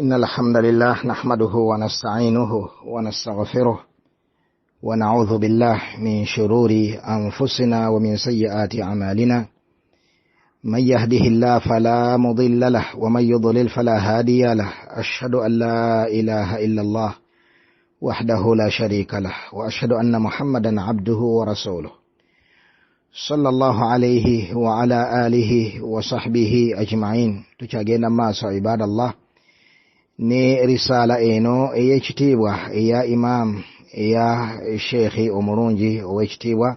إن الحمد لله نحمده ونستعينه ونستغفره ونعوذ بالله من شرور أنفسنا ومن سيئات أعمالنا، من يهده الله فلا مضل له ومن يضلل فلا هادي له، أشهد أن لا إله إلا الله وحده لا شريك له، وأشهد أن محمدا عبده ورسوله صلى الله عليه وعلى آله وصحبه أجمعين. Tukyagenda maaso ibadallah ne risala eno ey'ekitiibwa eya imam eya sheikhi omulungi ow'ekitiibwa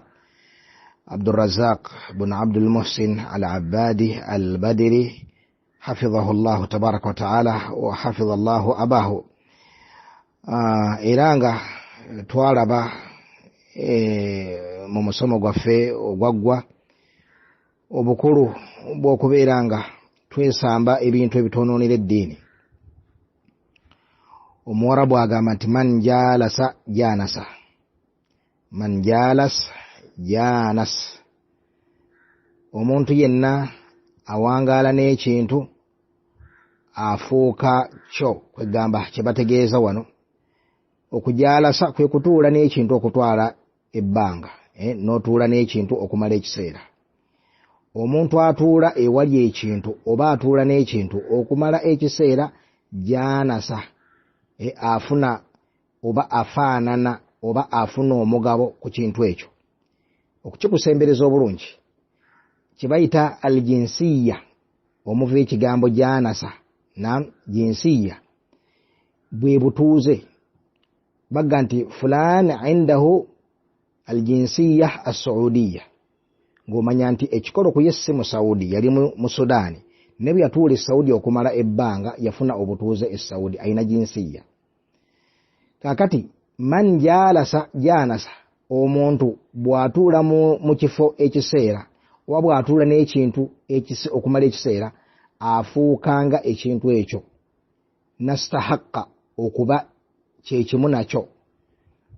Abdurazaq bun Abdul Muhsin Al Abbadi Al Badiri hafidhahu llahu tabaraka wataala wa hafidha llahu abahu. Era nga twalaba mu musomo gwaffe ogwaggwa obukulu bw'okubeera nga twesamba ebintu ebitonoonera eddiini. Omuwarabu agamba nti man jalasa janasa, man jalas janas, omuntu yenna awangaala n'ekintu afuuka kyo. Kwegamba kye bategeeza wano okujalasa kwe kutuula n'ekintu okutwala ebbanga, n'otuula n'ekintu okumala ekiseera. Omuntu atuula ewali ekintu oba atuula n'ekintu okumala ekiseera janasa, afuna oba afaanana oba afuna omugabo ku kintu ekyo. Okukikusembereza obulungi kibayita aljinsiya, omuva ekigambo janasa na jinsiya bwe butuuze. Bagga nti fulani indahu aljinsiya asaudiya, ng'omanya nti ekikolo ku ye si mu Saudi, yali mu Sudaani, ne bwe yatuula e Saudi okumala ebbanga yafuna obutuuze e Saudi, alina jinsiya. Kaakati man jalasa janasa, omuntu bw'atuula mu kifo ekiseera oba bw'atuula n'ekintu okumala ekiseera afuukanga ekintu ekyo nastahaqqa okuba kyekimu nakyo.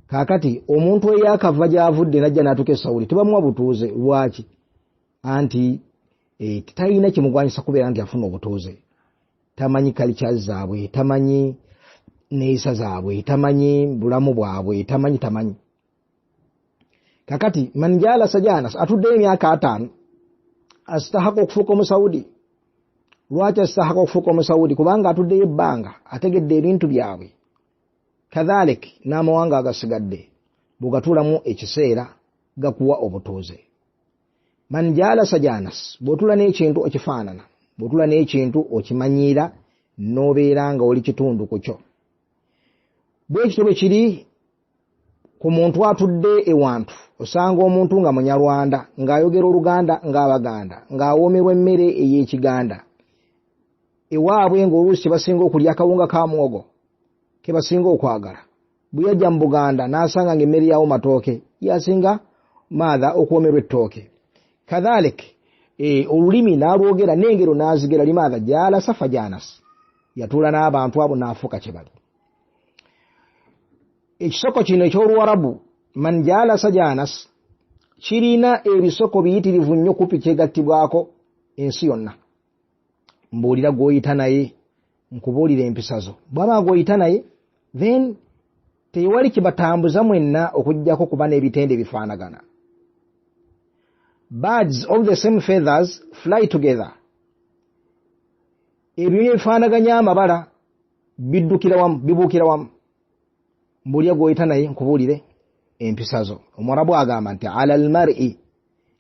Kaakati omuntu eyakava gy'avudde najja n'atuuka e Saudi tebamuwa butuuze. Lwaki? Anti talina kimugwanyisa kubeera nti afuna obutuuze. Tamanyi kalica zaabwe, tamanyi neeyisa zaabwe, tamanyi bulamu bwabwe, tamanyi. Kakati man jalasa janas, atuddeyo emyaka 5 asitahaka okufuuka omusaudi. Lwaki asitahaka okufuuka omusaudi? Kubanga atuddeyo ebbanga, ategedde ebintu byabwe. Kadhalik n'amawanga agasigadde bw'ogatuulamu ekiseera gakuwa obutuuze. Man jalasa janas, bw'otuula n'ekintu okifaanana, bw'otuula n'ekintu okimanyiira n'obeera nga oli kitundu ku kyo. Bwe kityo bwe kiri ku muntu atudde ewantu. Osanga omuntu nga Munyarwanda ng'ayogera Oluganda ng'Abaganda, ng'awoomerwa emmere ey'Ekiganda. Ewaabwe ng'oluusi basinga okulya akawunga ka muwogo ke basinga okwagala. Bwe yajja mu Buganda n'asanga ng'emmere yawo matooke, yasinga maatha okuwoomerwa ettooke. Kadhalik olulimi n'alwogera n'engero n'azigera. Limaatha jalasa fajanas, yatuula n'abantu abo n'afuuka kye bali. Ekisoko kino eky'Oluwarabu man jalasa janas kirina ebisoko biyitirivu nnyo kupi kyegattibwako ensi yonna. Mbuulira gw'oyita naye, nkubuulira empisa zo. Bw'aba gw'oyita naye then tewali kibatambuza mwenna okuggyako kuba n'ebitende bifaanagana. Birds of the same feathers fly together. Ebinyonyi ebifaanaganya amabala biddukira wamu, bibuukira wamu. Mbuulira gw'oyita naye nkubuulire empisa zo. Omuwarabu agamba nti ala almar'i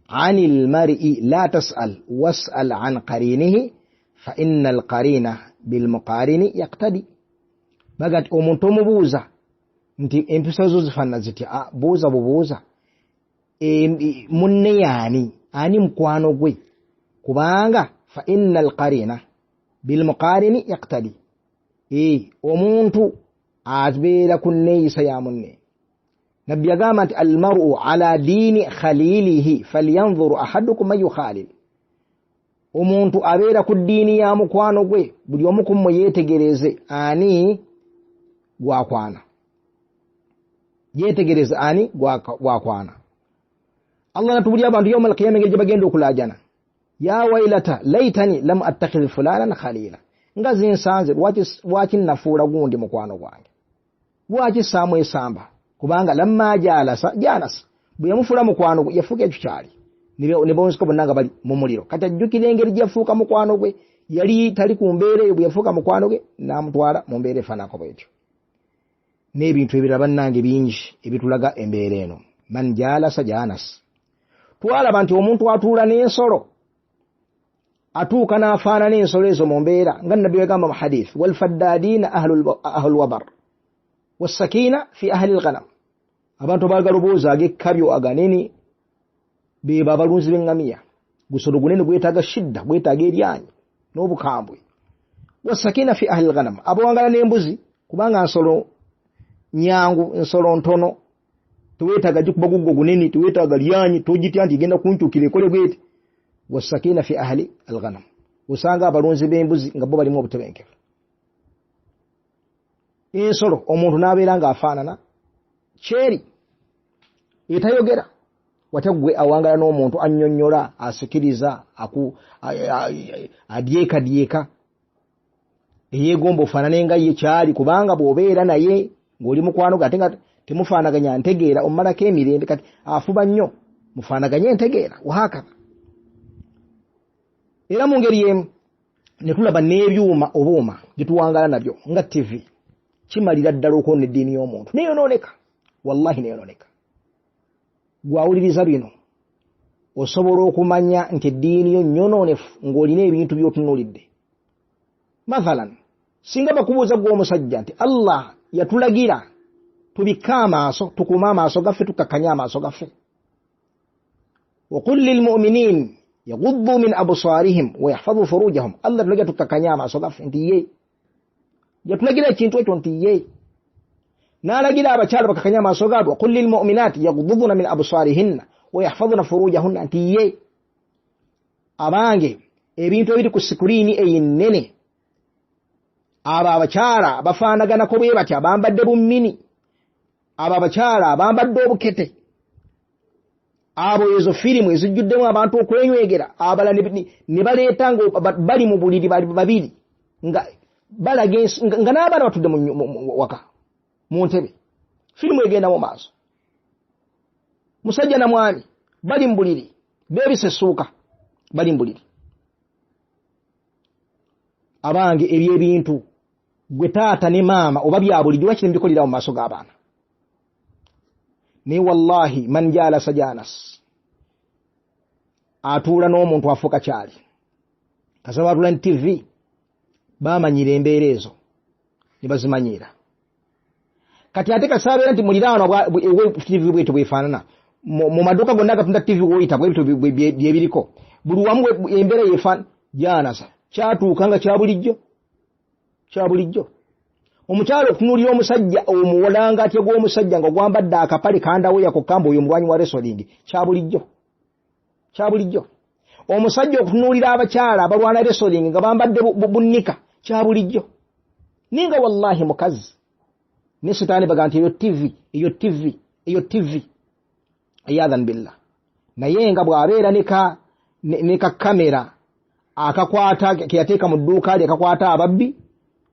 ani almar'i la tas'al was'al an qarinihi fa inna alqarina bilmuqarini yaqtadi. Baga nti omuntu omubuuza nti empisa zo zifaanana zitya, buuza bubuuza munne yaani, ani mukwano gwe, kubanga fa inna alqarina bilmuqarini yaqtadi. Omuntu abeera ku nneeyisa ya munne. Nabbi yagamba nti almaru ala diini khalilihi falyanzuru ahadukum man yukhalil. Omuntu abeera ku ddiini ya mukwano gwe, buli omu ku mmwe yeetegereze ani gwakwana, yeetegereze ani gwakwana. Allah natubulya abantu yawma alqiyama engeri gye bagenda okulaajana, ya wailata laitani lam attakhidh fulanan khalila. Nga zinsanze, lwaki nafuula gundi mukwano gwange? Lwaki saamwesamba? Kubanga lamma jalasa janasa, bwe yamufuula mukwano gwe yafuuka ekyo kyali, ne bonsiko bonna nga bali mu muliro. Kati ajjukira engeri gye yafuuka mukwano gwe, yali tali ku mbeera eyo, bwe yafuuka mukwano gwe n'amutwala mu mbeera efaananako bwetyo. N'ebintu ebirala bannange bingi ebitulaga embeera eno. Man jalasa janas. Twalaba nti omuntu atuula n'ensolo atuuka n'afaanana ensolo ezo mu mbeera, nga Nabbi yagamba mu hadith, walfaddadiina ahlu lwabar wassakiina fi ahli lghanam. Abantu abagaloboozi ag'ekkabyo aganene beba abalunzi b'eŋŋamiya. Gusolo gunene gwetaaga shidda, gwetaaga eryanyi n'obukambwe. Wassakiina fi ahli lghanam, abawangala n'embuzi, kubanga nsolo nyangu, nsolo ntono, teweetaaga gikuba guggo gunene, teweetaaga lyanyi, togitya nti egenda kunkyukira ekole bweti. Wassakiina fi ahli alghanam, osanga abalunzi b'embuzi nga bo balimu obutebenkevu. Ensolo omuntu n'abeera ng'afaanana kyeri etayogera. Watya gwe awangala n'omuntu annyonnyola, asikiriza, adyekadyeka, eyeegomba ofaanane nga ye kyali, kubanga bw'obeera naye ng'oli mukwano gwe ate nga temufaanaganya ntegeera, omumalako emirembe. Kati afuba nnyo mufaanaganye entegeera, wahakatha. Era mu ngeri emu ne tulaba n'ebyuma obuuma bye tuwangala nabyo nga TV, kimalira ddala okwona eddiini y'omuntu neyonooneka, wallahi neyonooneka. Gwawuliriza bino osobola okumanya nti eddiini yo nnyonoonefu ng'olina ebintu by'otunuulidde. Mathalan, singa bakubuuza gwe omusajja nti Allah yatulagira tubikke amaaso, tukuume amaaso gaffe, tukakkanye amaaso gaffe, waqul lilmuminin yaguddu min absarihim wa yahfadhu furujahum, Allah tulagira tukakkanye amaaso gaffe nti ye yatulagira ekintu ekyo nti ye n'alagira abakyala bakakkanye amaaso gaabwe, waqul lilmuminati yagududuna min absarihinna wa yahfadhuna furujahunna nti ye. Abange, ebintu ebiri ku sikuriini eyo ennene, abo abakyala bafaanaganako bwe batya, bambadde bummini, abo abakyala bambadde obukete, abo ezo firimu ezijjuddemu abantu okwenywegera, abalala ne baleeta nga bali mu buliri bali babiri nga balaga nga n'abaana batudde mu waka mu ntebe, firimu egenda mu maaso, musajja na mwami bali mu buliri, beebise essuuka bali mu buliri. Abange, ebyo ebintu gwe taata ne maama oba bya bulijjo lwaki nemubikolera mu maaso g'abaana? Naye wallahi man jalasa janas, atuula n'omuntu afuuka kyali. Kasaba atuula ne TV, bamanyira embeera ezo ne bazimanyiira. Kati ate kasaabeera nti muliraano TV bwetyo bwefaanana, mu maduuka gonna agatunda TV woyita bwebityo byebiriko, buli wamu embeera yefaana janasa, kyatuuka nga kya bulijjo, kya bulijjo. Omukyala okutunuulira omusajja omuwalangatya gw'omusajja nga gwambadde akapale kandaweya kokka mbu oyo omulwanyi wa wrestling, kya bulijjo, kya bulijjo. Omusajja okutunuulira abakyala abalwana wrestling nga bambadde bunnika, kya bulijjo. Naye nga wallahi mukazi ne sitaani baga nti eyo TV, eyo TV, eyo TV, iyadhan billah. Naye nga bw'abeera ne ka kamera akakwata keyateeka mu dduuka lye akakwata ababbi,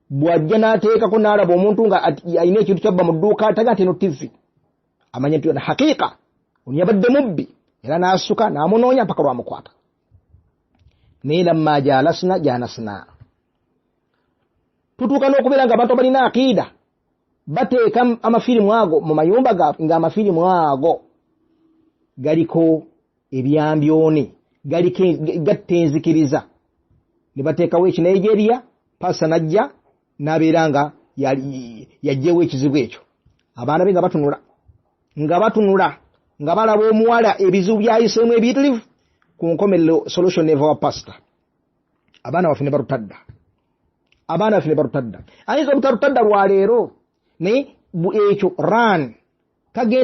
bw'ajja n'ateekako n'alaba omuntu nga alina ekintu kyabba mu dduuka, taga nti eno TV, amanya nti haqiqa ono yabadde mubbi, era n'asuka n'amunoonya mpaka lwamukwata. Naye lamma jalasna janasna, tutuuka n'okubeera nga abantu abalina aqiida bateeka amafirimu ago mu mayumba gaabwe, nga amafirimu ago galiko ebyambyone, galiko gatta enzikiriza, ne bateekawo ekinigeria, pasa najja n'abeera nga yaggyewo ekizibu ekyo. Abaana be nga batunula, nga batunula, nga balaba omuwala ebizibu byayiseemu ebiyitirivu. Ku nkomerero solution neva wa pasita, abaana baffe ne balutadda, abaana baffe ne balutadda. Ayinza obutalutadda lwaleero, naye ekyo ran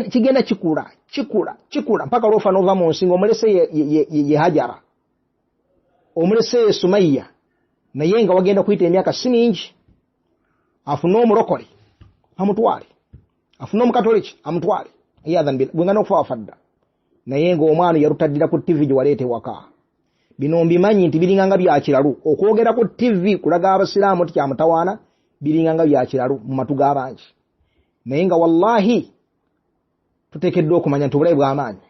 kigenda kikula kikula kikula mpaka lwofa n'ova mu nsi ng'omulese ye Hajara, omulese ye Sumayya, naye nga wagenda kuyita emyaka si mingi afune omulokole amutwale, afune omukatoliki amutwale, iyadhan billah, gwe nga n'okufa wafadda. Naye ng'omwana yalutaddira ku TV gye waleeta ewaka. Bino mbimanyi nti biringa nga bya kiralu. Okwogera ku TV kulaga abasiraamu nti kyamutawaana biringa nga bya kiralu mu matu g'abangi. Naye nga wallahi tuteekeddwa okumanya nti obulabe bw'amaanyi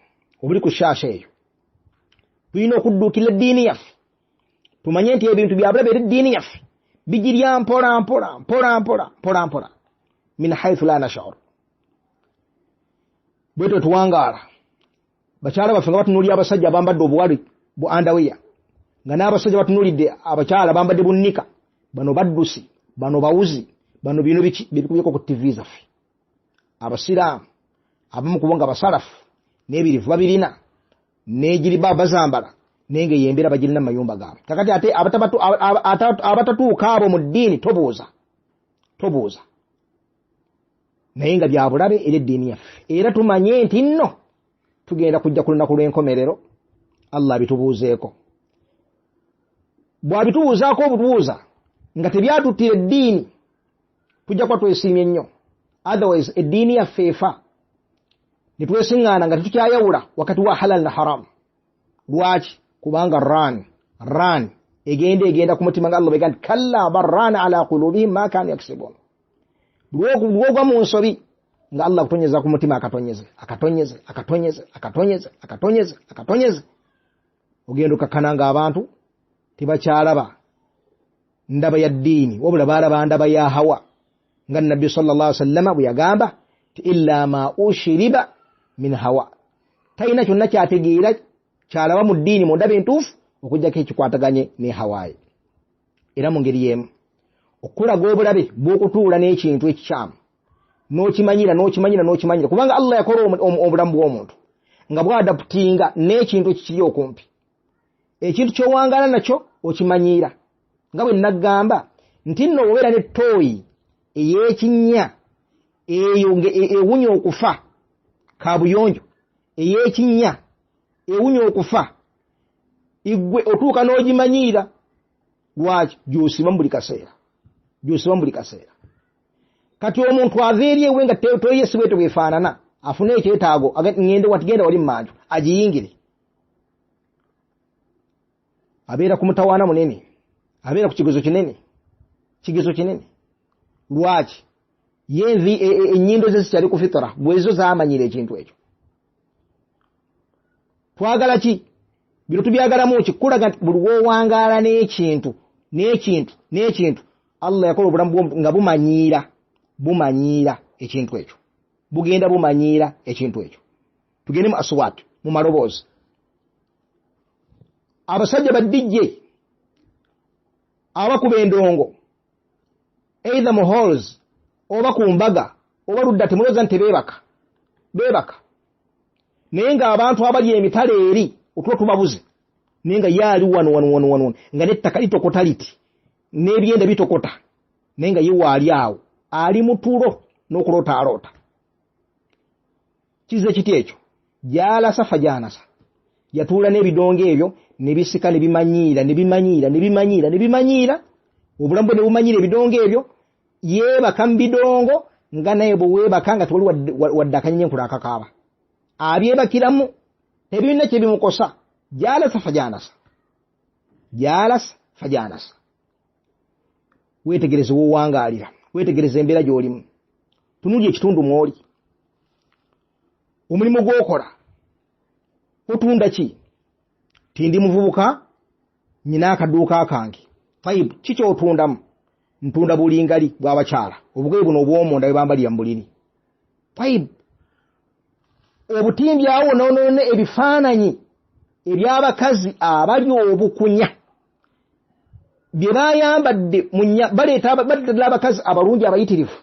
obuli ku shaasha eyo. Tulina okudduukirira eddiini yaffe. Tumanye nti ebintu bya bulabe eri eddiini yaffe bigirya mpola mpola mpola mpola mpola mpola min haythu la nash'ur. Bwetyo tuwangaala bakyala baffe nga batunuulira abasajja abambadde obuwale bu underwear, nga n'abasajja batunuulidde abakyala bambadde bunnika, bano baddusi, bano bawuzi, bano bino biki bebikubyeko ku TV zaffe. Abasiraamu abamu kubo nga basalafu n'ebirivu babirina n'egiriba bazambala, naye nga embeera bagirina mu mayumba gaabwe. Kakati ate abatatuuka abo mu ddiini tobuuza, tobuuza. Naye nga bya bulabe eri eddiini yaffe. Era tumanye nti nno tugenda kujja ku lunaku lw'enkomerero Allah abitubuuzeeko. Bw'abitubuuzaako obutubuuza nga tebyatuttira eddiini, tujja kuba twesiimye nnyo. Otherwise eddiini yaffe efa ne twesiŋŋaana nga tetukyayawula wakati wa halal na haram. Lwaki? Kubanga ran egenda ku mutima nga Allah bw'agamba nti kalla bal rana ala qulubihim ma kanu yaksibun. Lwogwa mu nsobi nga Allah akutonyeza ku mutima akatonyeze akatonyeze akatonyeze akatonyeze akatonyeze akatonyeze, ogenda okakkana ng'abantu tebakyalaba ndaba ya ddiini wabula baalaba ndaba ya hawa, nga Nabbi sallallahu alaihi wasallam bwe yagamba ti illa ma ushriba min hawa. Talina kyonna kyategeera kyalaba mu ddiini mu ndaba entuufu okuggyako ekikwataganye ne hawaayi. Era mu ngeri y'emu okulaga obulabe bw'okutuula n'ekintu ekikyamu n'okimanyira n'okimanyira n'okimanyira, kubanga Allah yakola obulamu bw'omuntu nga bw'adaputinga n'ekintu ekikiri okumpi. Ekintu ky'owangaala nakyo okimanyiira, nga bwe naggamba nti nno obeera ne ttooyi ey'ekinnya eyo ewunya okufa, kabuyonjo ey'ekinnya ewunya okufa, igwe otuuka n'ogimanyiira. Lwaki? Gy'osiba mu buli kaseera, gy'osiba mu buli kaseera. Kati omuntu ava eri ewe nga toyi si bwetyo bwefaanana, afune ekyetaago ngende wati genda wali mmanju agiyingire, abeera ku mutawaana munene, abeera ku kigezo kinene, kigezo kinene. Lwaki? Ye ennyindo ze zikyali ku fitra, bwezo zaamanyira ekintu ekyo. Twagala ki? Bino tubyagalamu ki? Kulaga nti buli w'owangaala n'ekintu n'ekintu n'ekintu, Allah yakola obulamu bw'omuntu nga bumanyiira, bumanyiira ekintu ekyo, bugenda bumanyiira ekintu ekyo. Tugende mu aswat, mu maloboozi. Abasajja ba DJ abakuba endongo either mu halls oba ku mbaga oba ludda, temulowooza nti tebeebaka, beebaka. Naye ng'abantu abali emitala eri otulo tubabuze, naye nga ye ali wano wano wano wano, nga n'ettaka litokota liti n'ebyenda bitokota, naye nga ye waali awo ali mu tulo n'okuloota aloota. Kize kiti ekyo? Gyalasa fajanasa, yatuula n'ebidongo ebyo ne bisika ne bimanyiira ne bimanyiira ne bimanyiira ne bimanyiira, obulamu bwe ne bumanyiira ebidongo ebyo. Yeebaka mu bidongo nga naye bwe weebaka nga tewali wadde akanyenyenkula akakaaba, abyebakiramu tebirina kye bimukosa. Gyalasa fajanasa, gyalasa fajanasa. Weetegereze w'owangaalira, weetegereze embeera gy'olimu, tunuulira ekitundu mw'oli, omulimu gw'okola, otunda ki? Tindi muvubuka, nyina akaduuka kange. Tayibu, ki ky'otundamu? Ntunda bulingali bw'abakyala, obugoye buno obw'omunda bwe bambalira mu buliri. Tayibu, obutimbi awo nonoone ebifaananyi eby'abakazi abali obukunya bye bayambadde, baleeta abakazi abalungi abayitirivu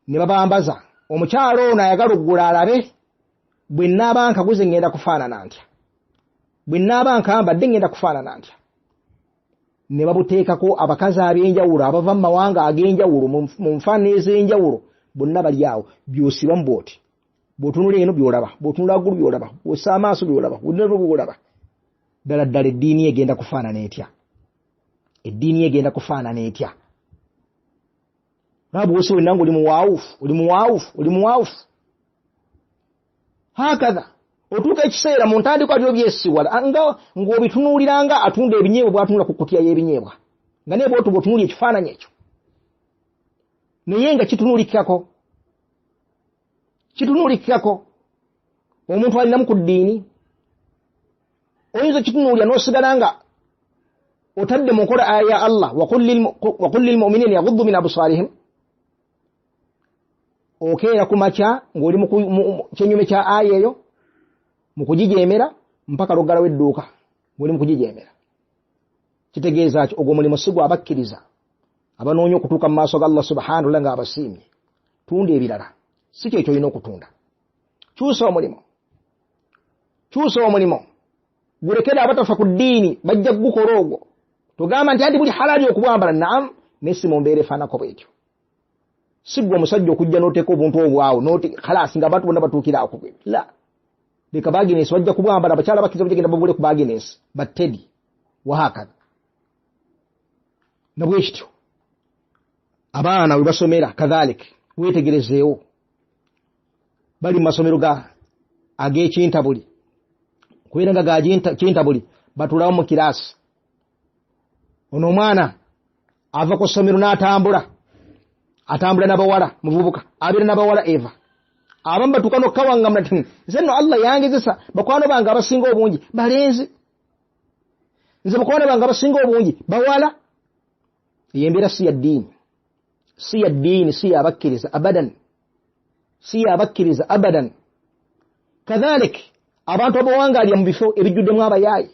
ne babambaza. Omukyala ono ayagala oggula alabe, bwe nnaaba nkaguze ŋŋenda kufaanana ntya, bwe nnaaba nkambadde ŋŋenda kufaanana ntya. Ne babuteekako abakazi ab'enjawulo abava mu mawanga ag'enjawulo mu nfaanana ez'enjawulo, bonna bali awo. By'osibamu bw'oti, bw'otunula eno by'olaba, bw'otunula waggulu by'olaba, bw'ossa amaaso by'olaba, by'olaba. Ddala ddala eddiini egenda kufaanana etya? Eddiini egenda kufaanana etya? Laba bw'osi wenna ng'oli muwaawufu, oli muwaawufu, oli muwaawufu. Hakatha Otuuka ekiseera mu ntandikwa byo byesiwala nga ng'obitunuulira nga atunda ebinyeebwa bw'atunula ku kutiya y'ebinyeebwa, nga naye bw'otuba otunuulira ekifaananyi ekyo, naye nga kitunuulikako kitunuulikako. Omuntu alinamu ku ddiini oyinza okitunuulira n'osigala nga otadde mu nkola aya ya Allah, waqul lilmuminina yaghuddu min absarihim. Okeera ku makya ng'oli mu kyenyume kya aya eyo mu kugijeemera mpaka lwoggalawo edduuka ng'oli mu kugijeemera. Kitegeeza ki? Ogwo omulimu si gwa bakkiriza abanoonya okutuuka mu maaso ga Allah subhanahu wataala ng'abasiimye. Tunda ebirala, si kyekyo olina okutunda. Kyusa omulimu, kyusa omulimu, gulekere abatafa ku ddiini bajja kugukola ogwo. Togamba nti anti buli halaali okubwambala. Naam, naye si mu mbeera efaanako bwetyo. Si ggwe omusajja okujja n'oteeka obuntu obwawo khalasi nga abantu bonna batuukira awo kubwe. La, leka baginesi bajja kubwambala, abakyala bakkiriza bajja genda babule ku baginesi battedi wahakadha. Nabwe kityo abaana we basomera kadhalik, weetegerezeewo bali mu masomero ga ag'ekintabuli, kubeera nga ga kintabuli, batuulawo mu kiraasi. Ono omwana ava ku ssomero n'atambula, atambula n'abawala, muvubuka abeera n'abawala eva abamu batuuka n'okkawaŋŋamula nti nze nno Allah yangezesa, bakwano bange abasinga obungi balenzi, nze bakwano bange abasinga obungi bawala. Eyo embeera si ya ddiini, si ya ddiini, si yabakkiriza abadan, si yabakkiriza abadan. Kadhalik abantu abawangaalira mu bifo ebijjuddemu abayaayi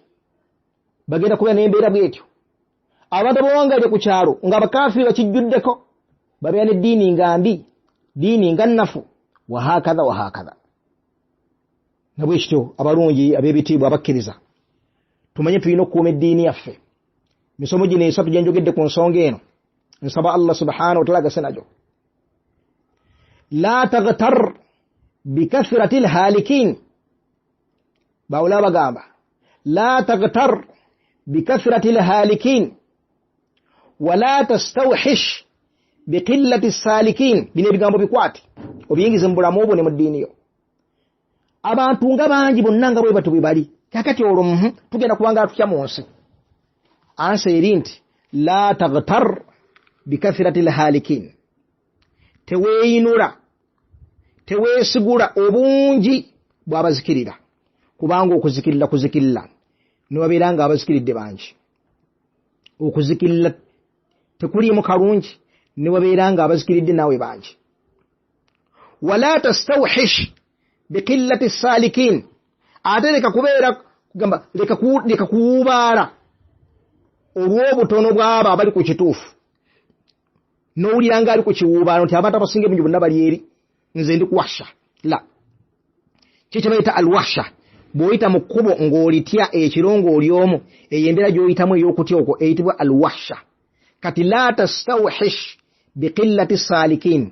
bagenda kubeera n'embeera bwetyo. Abantu abawangaalira ku kyalo ng'abakafiiri bakijjuddeko babeera n'eddiini nga mbi, ddiini nga nnafu, wahakadha wahakadha. Nabwe kityo abalungi ab'ebitiibwa abakkiriza, tumanye tulina okukuuma eddiini yaffe. Misomo gino esatu gye njogedde ku nsonga eno, nsaba Allah subhanahu wataala agase najo. La taghtar bikathrati lhalikin, bawula bagamba la taghtar bikathrati lhalikin wala tastawhish biqillati salikin. Bino ebigambo bikwate obiyingize mu bulamu obwo ne mu ddiini yo. Abantu nga bangi bonna nga bwe batyo bwe bali kakati, olwo tugenda kubanga tutya mu nsi? Ansa eri nti la taghtar bikathrati lhalikin, teweeyinula, teweesigula obungi bw'abazikirira, kubanga okuzikirira kuzikirira ne wabeera nga abazikiridde bangi. Okuzikirira tekuliimu kalungi ne wabeera nga abazikiridde naawe bangi. Wala tastawhish biqillati salikin, ate leka kubeera kugamba leka kuwubaala olw'obutono bw'abo abali ku kituufu, n'owulira nga ali ku kiwuubaalo nti abantu abasinga ebingi bonna bali eri, nze ndi kuwahsha. La, kye bayita alwahsha, bw'oyita mu kkubo ng'olitya ekiro ng'oli omu, eyo embeera gy'oyitamu ey'okutya okwo eyitibwa alwahsha. Kati la tastawhish biqillati salikin,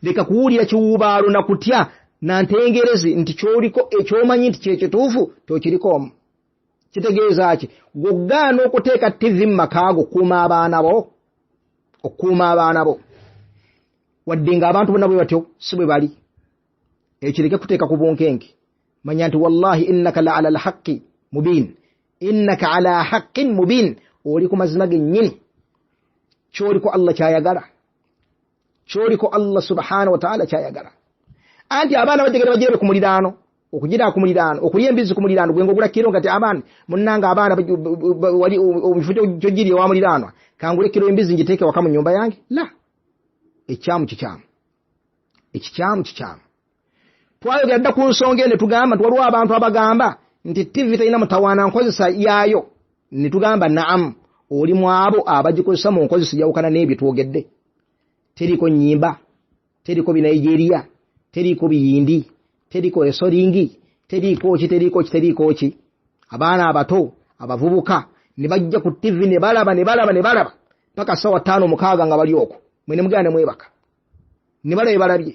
leka kuwulira kiwuubaalo na kutya na ntengerezi nti kyoliko ekyomanyi nti kyekituufu tokiriko omu. Kitegeeza ki? Gwogaana okuteeka TV mu makaago okukuuma abaana bo, okukuuma abaana bo, wadde ng'abantu bonna bwe batyo si bwe bali, ekireke kuteeka ku bunkenke. Manya nti wallahi innaka la ala lhaqi mubin, innaka ala haqqin mubin, oli ku mazima gennyini, kyoliko Allah kyayagala, kyoliko Allah subhanahu wataala kyayagala. Anti abaana bajjagenda bagirabe ku muliraano, okugira ku muliraano, okulya embizzi ku muliraano, gwe ng'ogula kiro nga ti abaana munnange abaana wali ebifo kyogiri ewa muliraanwa, kangule kiro embizzi ngiteeke waka mu nnyumba yange. La, ekikyamu kikyamu, ekikyamu kikyamu. Twayogera dda ku nsonga eno ne tugamba nti waliwo abantu abagamba nti TV terina mutawaana nkozesa yaayo, ne tugamba naamu, oli mu abo abagikozesa mu nkozesa ejawukana n'ebyo twogedde. Teriko nnyimba, teriko binigeria, teriko biyindi, teriko esoringi, teriko ki, teriko ki, teriko ki. Abaana abato abavubuka ne bajja ku TV ne balaba ne balaba ne balaba paka sawa 5 6 nga bali okwo, mwe ne mugenda ne mwebaka, ne balaba balabye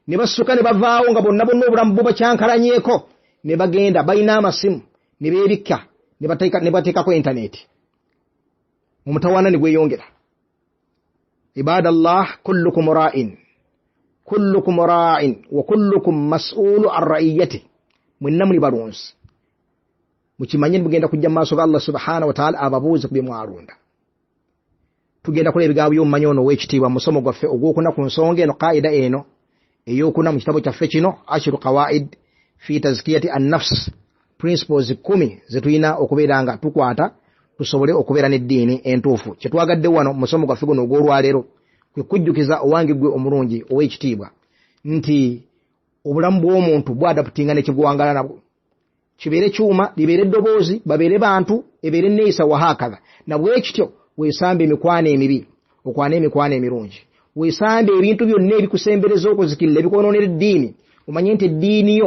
ne basuka ne bavaawo nga bonna bonna obulamu bubakyankalanyeko, ne bagenda balina amasimu ne beebikka ne bateekako intaneti, omutawaana ne gweyongera. Ibadallah, kullukum ra'in, kullukum ra'in wa kullukum mas'ulu an ra'iyati. Mwenna muli balunzi, mukimanye mugenda kujja mu maaso ga Allah subhanahu wataala ababuuze ku bye mwalunda. Tugenda kulaba ebigambo by'omumanyi ono ow'ekitiibwa mu musomo gwaffe ogwokuna ku nsonga eno, qaida eno eyokuna mu kitabo kyaffe kino, Ashiru Qawaid fi Tazkiyati Annafs, principles 10 zetulina okubeera nga tukwata tusobole okubeera n'eddiini entuufu. Kyetwagadde wano mu musomo gwaffe guno ogw'olwaleero kwe kujjukiza owange gwe omulungi ow'ekitiibwa nti obulamu bw'omuntu bwadaputinga nekigwangala nabwo, kibeere kyuma, libeere eddoboozi, babeere bantu, ebeere neeyisa, wahakatha. Nabwekityo weesambe emikwano emibi, okwane emikwano emirungi, weesambe ebintu byonna ebikusembereza okuzikirira, ebikwonoonera eddiini. Omanye nti eddiini yo